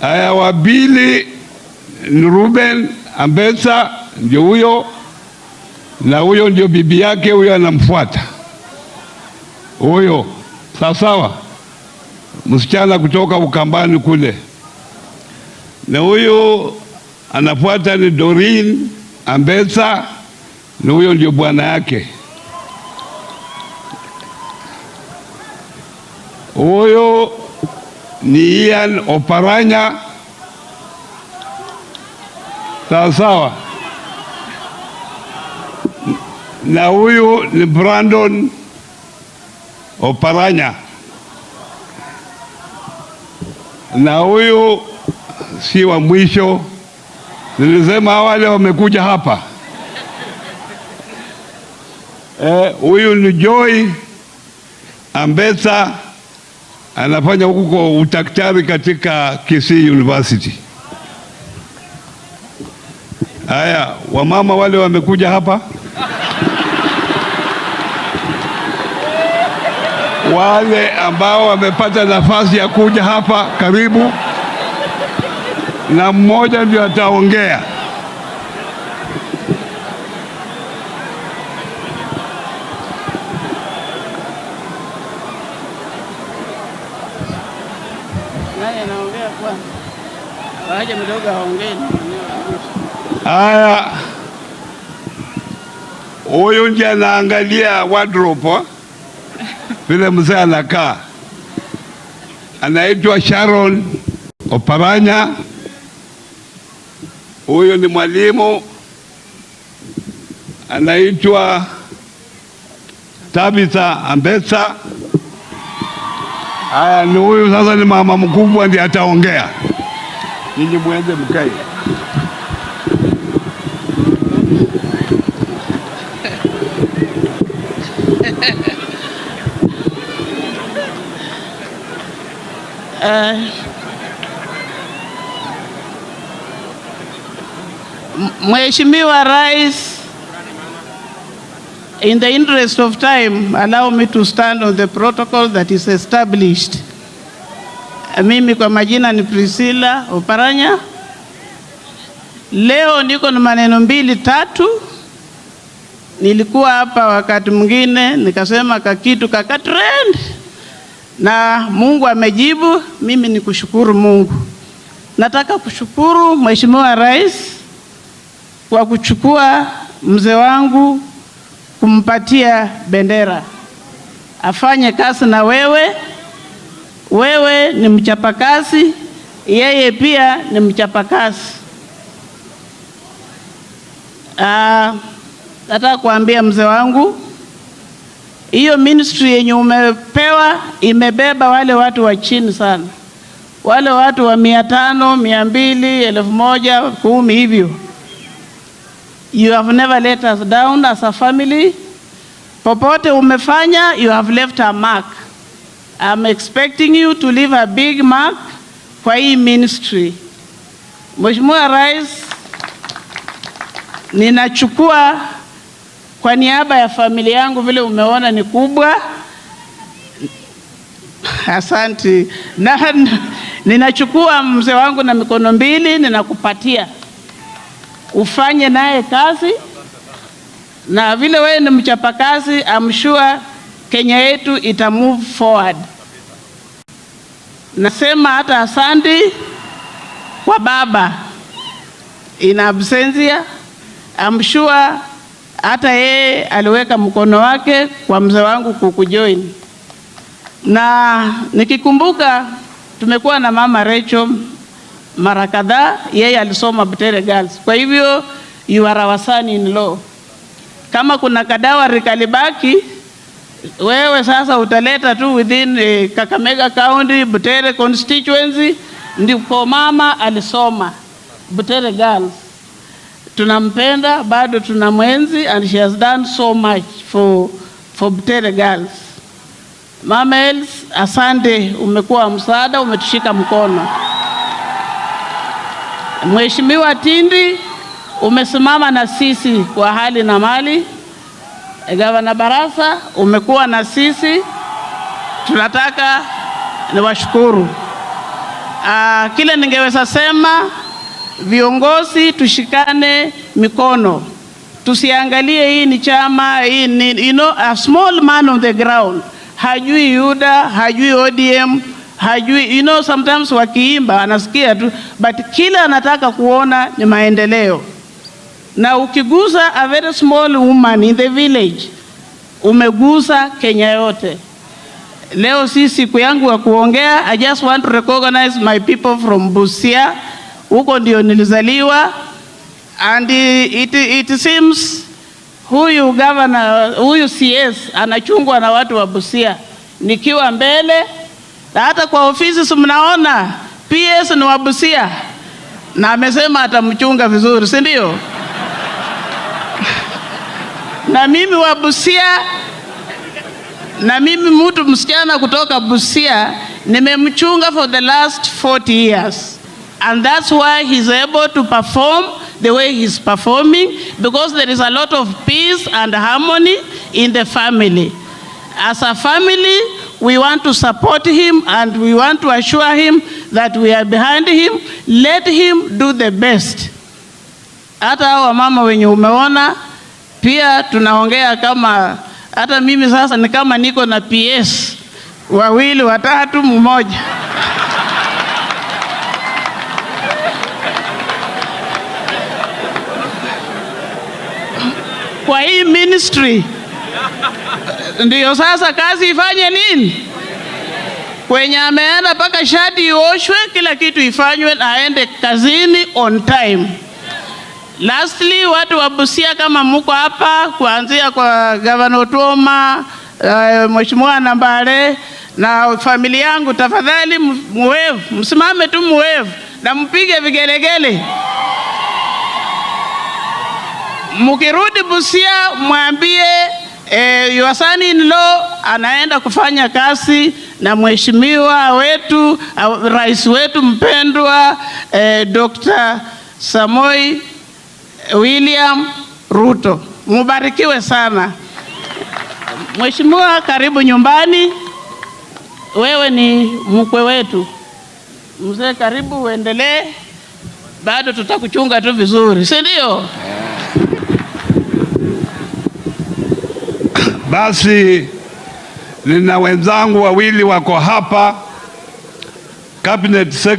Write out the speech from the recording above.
Aya, wa pili ni Ruben Ambetsa, ndio huyo, na huyo ndio bibi yake, huyo anamfuata huyo, sawa, msichana kutoka Ukambani kule, na huyu anafuata ni Doreen Ambetsa, na huyo ndio bwana yake. Huyo ni Ian Oparanya, sawa sawa, na huyu ni Brandon Oparanya, na huyu si wa mwisho. Nilisema wale wamekuja hapa. Huyu ni Joy Ambetsa, anafanya huko udaktari katika Kisii University. Haya, wamama wale wamekuja hapa, wale ambao wamepata nafasi ya kuja hapa, karibu, na mmoja ndio ataongea. Nani anaongea kwanza? Waje mdogo aongee. Haya, huyu ndiye anaangalia wardrobe vile mzee anakaa, anaitwa Sharon Oparanya. Huyu ni mwalimu anaitwa Tabitha Ambetsa. Haya, ni huyu sasa, ni mama mkubwa ndiye ataongea. Nyinyi muende mkae. Mheshimiwa Rais, in the interest of time, allow me to stand on the protocol that is established. Mimi kwa majina ni Priscilla Oparanya. Leo niko na maneno mbili tatu. Nilikuwa hapa wakati mwingine nikasema kakitu kaka trend, na Mungu amejibu. Mimi ni kushukuru Mungu. Nataka kushukuru Mheshimiwa Rais kwa kuchukua mzee wangu kumpatia bendera afanye kazi na wewe. Wewe ni mchapakazi, yeye pia ni mchapakazi. Nataka kuambia mzee wangu, hiyo ministry yenye umepewa imebeba wale watu wa chini sana, wale watu wa 500, 200, 1000, 10 hivyo. You have never let us down as a family. Popote umefanya, you have left a mark. I'm expecting you to leave a big mark kwa hii ministry. Mheshimiwa Rais, ninachukua kwa niaba ya familia yangu, vile umeona ni kubwa. Asante. Na ninachukua mzee wangu na mikono mbili, ninakupatia ufanye naye kazi, na vile wewe ni mchapakazi, I'm sure Kenya yetu ita move forward. Nasema hata asante kwa baba in absentia. I'm sure hata yeye aliweka mkono wake kwa mzee wangu kukujoin. Na nikikumbuka tumekuwa na mama Rachel mara kadhaa, yeye alisoma Butere Girls. Kwa hivyo you are our son in law. Kama kuna kadowry kalibaki, wewe sasa utaleta tu within Kakamega County, Butere constituency, ndipo mama alisoma Butere Girls. Tunampenda bado tunamwenzi and she has done so much for Butere Girls. Mama Els, asante, umekuwa msaada, umetushika mkono. Mheshimiwa Tindi, umesimama na sisi kwa hali na mali. Gavana Barasa, umekuwa na sisi, tunataka niwashukuru. Kile ningeweza sema, viongozi tushikane mikono, tusiangalie hii ni chama hii ni, a small man on the ground hajui UDA, hajui ODM, hajui, sometimes wakiimba anasikia tu, but kila anataka kuona ni maendeleo. Na ukigusa a very small woman in the village, umegusa Kenya yote. Leo si siku yangu ya kuongea. I just want to recognize my people from Busia. Huko ndio nilizaliwa and it seems huyu governor, huyu CS anachungwa na watu wa Busia. Nikiwa mbele na hata kwa ofisi si mnaona PS ni wa Busia na amesema atamchunga vizuri, si ndio? Na mimi wa Busia, na mimi mtu msichana kutoka Busia nimemchunga for the last 40 years, and that's why he's able to perform the way he's performing, because there is a lot of peace and harmony in the family. As a family, we want to support him and we want to assure him that we are behind him. Let him do the best. Hata hao wamama wenye umeona pia tunaongea kama hata mimi sasa ni kama niko na PS wawili, watatu, mmoja. Kwa hii ministry ndiyo sasa kazi ifanye nini? Kwenye ameenda mpaka shati ioshwe, kila kitu ifanywe na aende kazini on time. Lastly, watu wa Busia kama muko hapa, kuanzia kwa Gavana Otuoma, Mheshimiwa Nambale na familia yangu, tafadhali muwave, msimame tu muwave na mpige vigelegele. Mukirudi Busia mwambie your son in law anaenda kufanya kazi na mheshimiwa wetu, rais wetu mpendwa, Dr. Samoei William Ruto. Mubarikiwe sana. Mheshimiwa, karibu nyumbani. Wewe ni mkwe wetu. Mzee, karibu uendelee. Bado tutakuchunga tu vizuri, si ndio? Basi nina wenzangu wawili wako hapa, cabinet.